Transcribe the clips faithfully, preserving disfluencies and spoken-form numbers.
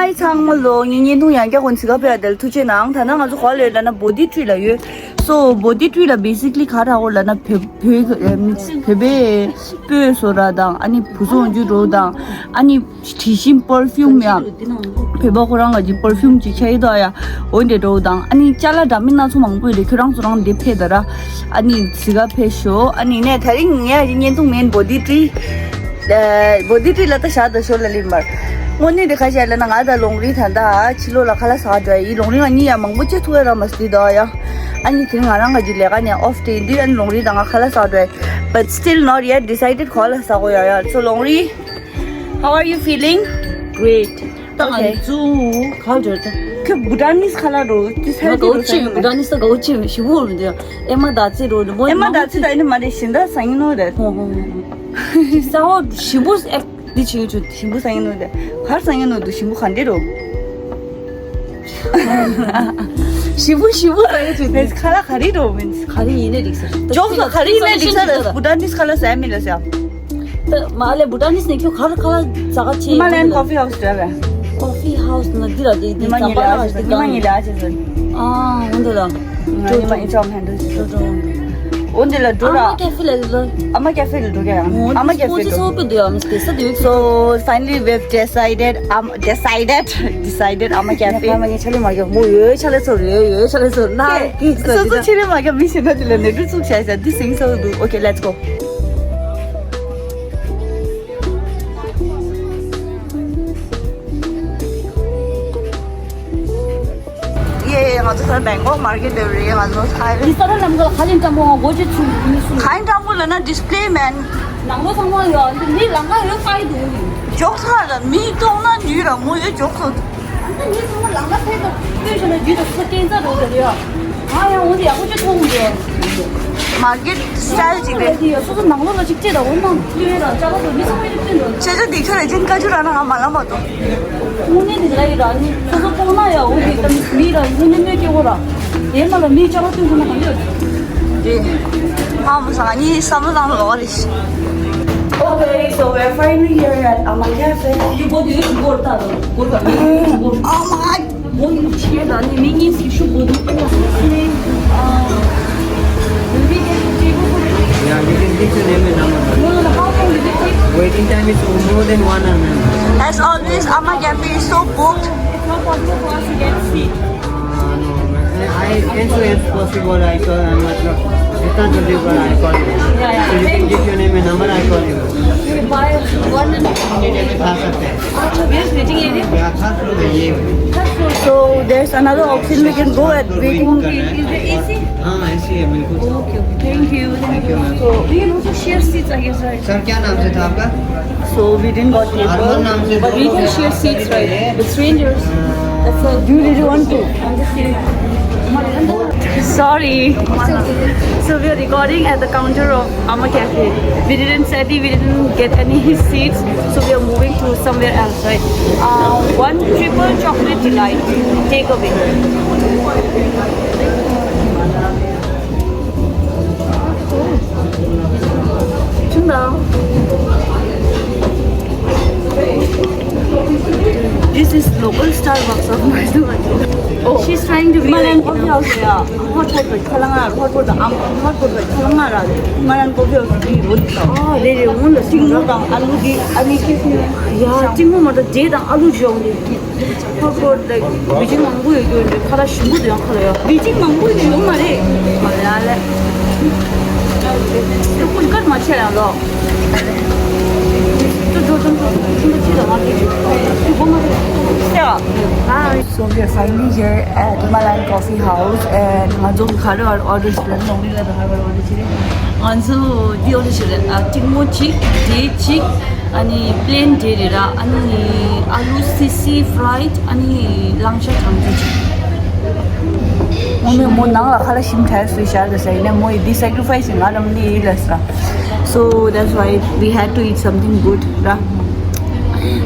ཨའི་ཚང་མ་ལོ། ངའི་བརྙན་ཐུང་ཡང་བསྐྱར་ཁོང་ཚིག་ཁ་ཕེ་ཡ་དེ་ལ་ཐུགས་རྗེ་གནང་། ད་ནང་ང་ཚོ་ག་ལ་ཡོད་ལབ་ན་བོ་དྷི་ཊི་ལ་ཡོད། སོ་བོ་དྷི་ཊི་ལ་བེ་སིག་ལི་ག་རེ་ཡོད་ལབ་ན་བོད་བོད་ཨེམ་བོད་པའི་སྤོས་བཟོ་གྲྭ་དང་ཨ་ནི་བུ་སོང་རྒྱུ་འགྲོ་དང་ཨ་ནི་དྲི་ཞིམ་པར་ཕིའུམ་ཡང་བོད་པ་ཁོ་རང་ལ་ཀྱི་པར་ཕིའུམ་ཅིག་ཆགས་ཡོད་ཡ། འོ་འདྲ་འགྲོ་དང་ཨ་ནི་ཅ་ལག་འདྲ་མིན་སྣ་ཚོགས་མང་པོ་ཡོད་རེད། ཁྱོད་རང་ཚོ་རང་འདི་ཕེབས་ད་ར། ཨ་ནི་ཚིག་ག་ཕེབས་ཤོག་ཨ་ནི་ནས་དེ་རིང་ངས་ཡ་བརྙན་ཐུང་མིན་བོ་དྷི་ཊི། ཨ་བོ་དྷི་ཊི་ལ་ད་བཞག་ད་ཤོག་ལ་ལིན་པར། དངོས་གནས་དེ་ཁ་ཤས་ལ་ན་ང་ད་ལོང་རི་ད་ད་ཕྱི་ལོགས་ལ་ཁ་ལག་ཟ་འགྲོ་ཡི། ལོང་རི་ང་གཉིས་ཡ་མང་པོ་ཅིག་ཐུག་ཡ་ར་མ་སྟི་ད་ཡ། ཨ་ནི་དེ་རིང་ང་རང་ང་ཅིག་ལས་ཀ་ནས་ཨོཕ་དེ་ཡིན་དུས་ཨ་ནི་ལོང་རི་ད་ང་ཁ་ལག་ཟ་འགྲོ་ཡི། But still not yet decided ག་ལ་ཟ་གོ་ཡ་ཡ། So ལོང་རི། How are you feeling? Great. ད་ང་Okay. ཚོ་ག་འདྲ་ད། ཁྱོད་བྷུ་ཊ་ནིས་ཁ་ལག་རོ། དེ་ས་ང་དགའ་བོ་ཆེ་བྷུ་ཊ་ནིས་ད་དགའ་བོ་ཆེ་ཞིམ་པོ་རེད་འདི། ཨེ་མ་ད་ཙི་རོ་འདི་མོ་ཨེ་མ་ད་ཙི་ད་ཨེ་ནི་མ་རེད་ཞིམ་ད་ས་ཡིན་ནོ་རེད། ཧོ་ཧོ་ཧོ། ས་འོ་ཞིམ་པོ་ཨེ་འདི་བྱེད་ཆུ་ཞིམ་པོ་ས་ཡིན་ནོ་རེད། གར་ས་ཡིན་ནོ་འདུག་ཞིམ་པོ་ག་འདྲ་རོ། ཞིམ་པོ་ཞིམ་པོ་ས་ཡིན་ཆུ་མེད་ཁ་ལག་ག་རེ་རོ་མིན། ག་རེ་ཡིན་ནས་རིགས་ས། ཇོག་ས་ག་རེ་ཡིན་ནས་རིགས་ས་ལ་བྷུ་ཊ་ནིས་ཁ་ལག་ཟ་མི་ལ་ཟ། ད་མ་ལས་བྷུ་ཊ་ནིས་ནས་ཁྱོད་ག་རེ་ཁ་ལག་ཟ་ག་ཆེ། ཧི་མ་ལ་ཡན་ཀོ་ཕི་ཧའུ་སི་འདྲ་བས། ཀོ་ཕི་ཧའུ་སི་ན་འདི་ལ་འདི་འདི་ཉི་མ་ཉི་ལ་ཨ་ཅེ་ཉི་མ་ཉི་ལ་ཨ་ཅེ་ཟེར། ཨ་འོ་འདི་ལ། ཉི་མ་ཉི་ཅོ་མེན་འདུ། འགྲོ་འགྲོ། འོ་འདི་ལ་འགྲོ་ར། ཨ་མ་ཀེ་ཧྥེ་ལ་འགྲོ། ཨ་མ་ཀེ་ཧྥེ་ལ་འགྲོ་ག་ཡང་། ཨ་མ་ཀེ་ཧྥེ་འགྲོ། So finally we've decided, um, decided, decided Ama Cafe. ཨ་མ་ངའི་ཆ་ལེ་མ་གྱོ་མོ་ཡོད་ཆ་ལེ་ཚོར་ཡོད་ཡོད་ཆ་ལེ་ཚོར་ན། སོ་སོ་ཆ་ལེ་མ་གྱོ་མི་ཤེས་ན་དེ་ལ་ནེ་ཀྲུ་ཚུགས་བྱ་ས་འདི་སིང་སོ་འདུག Okay, let's go. ཡེ་ཡེ། ང་ཚོ་ད་Bangkok market དེ་རེད། ང་ཚོ་ཐའི་ལེན། འདི་ས་ར་ལམ་ཁ་ལ་ཁ་ལེན་ཀྲམ་པོ་ང་སྒོ་ཕྱེ་ཚུགས་མི་སུ། ཁ་ལེན་ཀྲམ་པོ་ལ་ན་display man། ནང་ལོ་ཚང་མ་ཡོད། འདི་མི་ལམ་ཁ་ཡོད་ཁ་ཡི་འདུག་ནི། ཇོག་ས་ལ་མི་གཏོང་ན་འདུས་ར་མོ་ཡོད་ཇོག་ས། ཨ་ནི་ཚང་མ་ལམ་ཁ་ཕེབས་ཏོ་ལྟོས་བྱས་ན་རྒྱུད་དུ་ས་སྐྱེན་རྩ་རོགས་རེད་ཡ། ང་ཡང་འོ་འདི་ཡག་པོ་ཅིག་མཐོང་མི་འདུག Market style ཅིག་རེད། འདི་ཡ་སོ་སོ་ནང་ལོགས་ལ་ཅིག་བལྟས་དང་འོ་ནང་ལྟོས་ར་ཅག་པ་ཚོ་མི་ཚང་མ་ཅིག་བསྟན་འདུག་ཅེ་ཅོ་འདི་ཁྱོད་རེ་ཅན་བཀའ་བཀྱོན་ར་ན་ང་མ་ལ་མ་གཏོགས། དངོས་གནས་འདི་ལ་ཡི་ར་ནི་སོ་སོ་མཐོང་ན་ཡ་འོ་འདི་ད་མི་ར་དངོས་གནས་གནོད་སྐྱེལ་གོ་ར། དེ་མ་ལ་མི་ཅག་པ་བསྟན་འདུག་ན་ག་འདི། དེ། ཧ་མ་སང་ནི་བསམ་བློ་བཏང་ལོག་རེད། Okay, so we're finally here at Ama Cafe. You go to your go to go to go. Oh my. Go to chair da ni mini si shu go to. Yeah, you can give your name and number. No, no, no, how long did it take? Waiting time is more than one hour, ma'am. As always, Ama Cafe is so booked. It's not possible for us to get a seat. Uh, no, ma'am. I, I think so it's possible. I call, uh, मतलब, जितना जल्दी होगा, I call you. Yeah, yeah. So you can give your name and number, I call you. We buy one and आ सकते हैं। अच्छा, where is waiting area? यहाँ था तो ये। So there's another option we can go at waiting. Okay, is there A C? हाँ, A C है, बिल्कुल। Okay, okay. Thank you, thank you. Thank you, ma'am. So we can also share seats, I guess, right? Sir, क्या नाम से था आपका? So we didn't got table, but we can share seats, right? With strangers. That's all. Do you really want to? I'm just kidding. Sorry. So we are recording at the counter of Ama Cafe. We didn't study, we didn't get any seats, so we are moving to somewhere else, right? Uh, one triple chocolate delight takeaway. This is local Starbucks of Maizumati. Oh, she's trying to be Himalayan like, you coffee know, house, yeah. Hot pot ཁ་ལ་ང་hot pot དང་hot pot ཁ་ལ་ང་ར་Himalayan coffee house དེ་རོ་དེ་དང་། ཨ་རེ་རེ་འོང་ལ་ཏིང་མོ་དང་ཨ་ལུ་དེ་ཨ་ནི་ཁེ་སི། ཡ་ཏིང་མོ་མ་དང་འབྲས་དང་ཨ་ལུ་འཇོག་ནས། ཁོ་ཁོ་ལ་བི་ཅིང་མང་པོ་ཡོད་རྒྱུ་འདི་ཁ་ལག་ཞིམ་པོ་དེ་ཡང་ཁ་ལག་ཡོད། བི་ཅིང་མང་པོ་ཡོད་མ་རེད། ཨ་ལེ་ཨ་ལེ། ཁོ་ཁོ་ཀར་མ་ཆེ་ཡང་ལོ། ཏུ་འགྲོ་ཙམ་ཁོ་ཁོ་ཁྱིམ་པ་ཅི་ལ་མ་རེད། ཁོ་མ་རེད། Hi. So we are finally here at Himalayan Coffee House and ང་ཚོ་ག་རེ་order བྱས་ལོང་རི་ལ་ད་ག་རེ་order བྱས་རེད། ང་ཚོ་འདི་order བྱས་རེད། ཨ་ཏིང་མོ་གཅིག་འབྲས་གཅིག་ཨ་ནི་plain འབྲས་རེད་ར། ཨ་ནི་ཨ་ལུ་སི་སི་fried ཨ་ནི་གླང་ཤ་གྲང་ཐུང་གཅིག་དངོས་གནས་མོ་ནང་ལ་ཁ་ལག་ཞིམ་དྲགས་སུས་ཤར་དུ་ཟེར་ནས་མོ་ཡི་འདི་sacrifice ང་རང་འདི་ཡིན་ལ་ཟེར། So that's why we had to eat something good ར།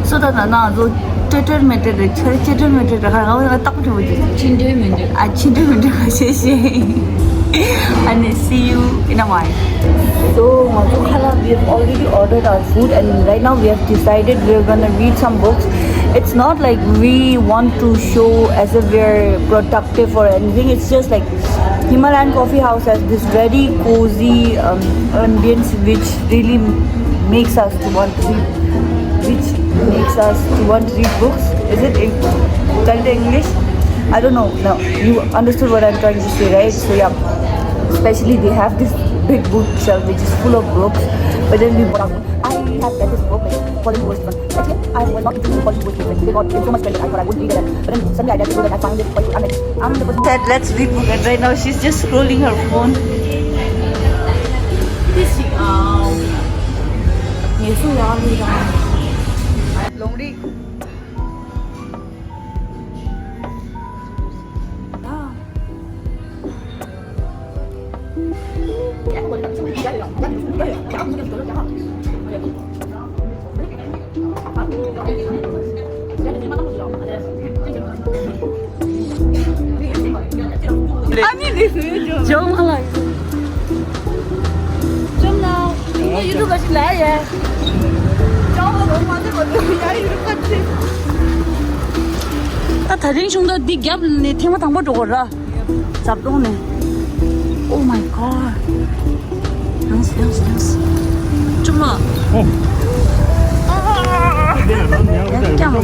སོ་ད་ན་ན་ང་ཚོ་ཏྲེ་ཏྲེར་མེ་ཏྲེར་རེད། ཆེ་ཏྲེ་ཏྲེར་མེ་ཏྲེར་རེད། ཁ་ང་ང་ཏག་ཏུ་བུ་ཅི་ཕྱི་འབྲེལ་མི་འདུག་ཨ་ཕྱི་འབྲེལ་མི་འདུག་ཨ་ཤེ་ཤེ། And see you in a while. So ང་ཚོ་ཁ་ལག we have already ordered our food and right now we have decided we are gonna read some books It's not like we want to show as if we're productive or anything. It's just like Himalayan Coffee House has this very cozy um, ambience, which really makes us to want to read, which makes us to want to read books. Is it in, tell the English? I don't know. No, you understood what I'm trying to say, right? So yeah, especially they have this big bookshelf which is full of books, but then we bought out. I have read this book, like, Colin Hoover's one. Actually, I was not into Colin Hoover's book. Like, they got in so much credit. I thought I wouldn't read it. But then suddenly I read it, and I found it quite good. I mean, I'm the person. That, let's read book, and right now she's just scrolling her phone. This is, um, 也是我要那张。 Long read. ཨ་ནི་ལས་ཟེར་ཅོ། ཅོ་མ་ལ། ཅོ་ན། ཡུ་ཊུབ་པ་ཞིག་ལ་ཡ། ཅོ་མ་ལ་མ་ཟེར་བ་དུ་ཡ་ཡུ་ཊུབ་པ་ཆེ། ད་ད་རིང་ཤོང་ད་འདི་རྒྱབ་ནས་ཐེངས་མ་དང་པོ་འགྲོ་གོ་ར། ཛབ་གདོང་ནས། Oh my god. ཡོངས་སུ་ཡོངས་སུ་ཡོངས་སུ། ཅུང་མ། ཨོ། ཡ་ཀྱང་།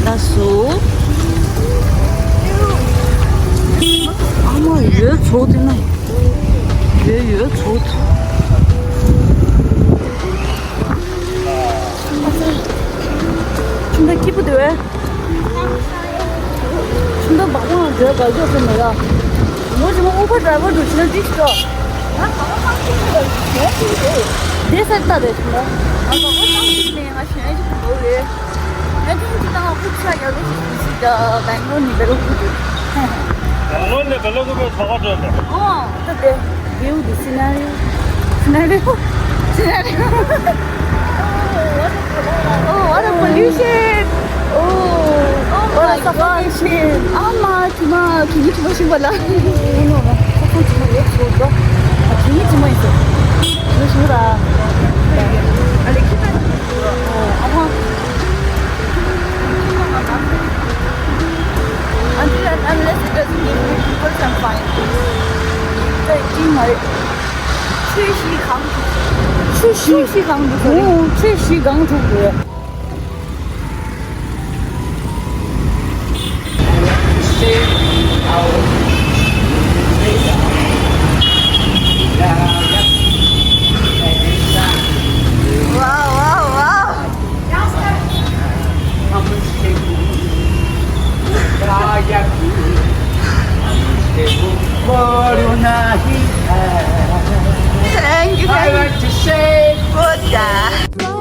ད་སུ། ཨ་མ་ཡོད་ཚོགས་དེ་ན། ཡོད་ཡོད་ཚོགས། ཨ་ཙི། ཁྱིམ་ཚང་སྐྱིད་པོ་འདུག་བས། ཁྱིམ་ཚང་བག་ལང་འདྲ་ག་རྒྱོབ་སེ་མེད་ལ། ངོ་ཅི་མ་ཨུ་བར་ཌ་རའི་ཝར་འདུག་ཕྱི་ན་འདི་ཞིག་འགྲོ། ང་བག་ལང་བཏང་ཞིག་འདུག་ལ་ཞེན་ཞིག་རེད། དེ་སར་ལྟ་རེད་ཁྱིམ་ཚང་། ང་བག་ལང་བཏང་ཞིག་ནས་ང་ཞེན་ཞིག་འགྲོ་རེད། ང་ཐེངས་གཅིག་དང་ཨུ་ཆ་ཡ་རོ་ཞིག་ཞིག་ད་བེང་ལོར་ནས་བེ་ལོ་ཀུ་འདུག་བེང་ལོར་ནས་བེ་ལོ་ཀུ་བས་བག་ལ་འགྲོ་ཡོད་པས། ཨོ། ད་དེ། View the scenario. Scenario. Scenario. Oh, what a pollution. Oh, what a suffocation. ཨ་མ་དྲི་མ་གི་ཉི་དྲི་མ་ཤིང་བ་ལ། ཁོ་ཁོ་དྲི་མ་ཡོད་ཚོད་ད། གི་ཉི་དྲི་མ་ཡིན་ཚོད། དྲི་མ་ཤིང་ར། ཨ་ལེ་ཁྱི་ད། ཨ་མ། Until and unless it doesn't give me pimples, I'm fine. ད་ཅི་མ་རེད། ཆུ་བཞི་གང་། ཆུ་བཞི། ཆུ་བཞི་གང་འདུག་ཟེར། ཨོ། ཆུ་བཞི་གང་འདུག་ཟེར། Wow, wow, wow. Thank you, thank you. I want to say Buddha.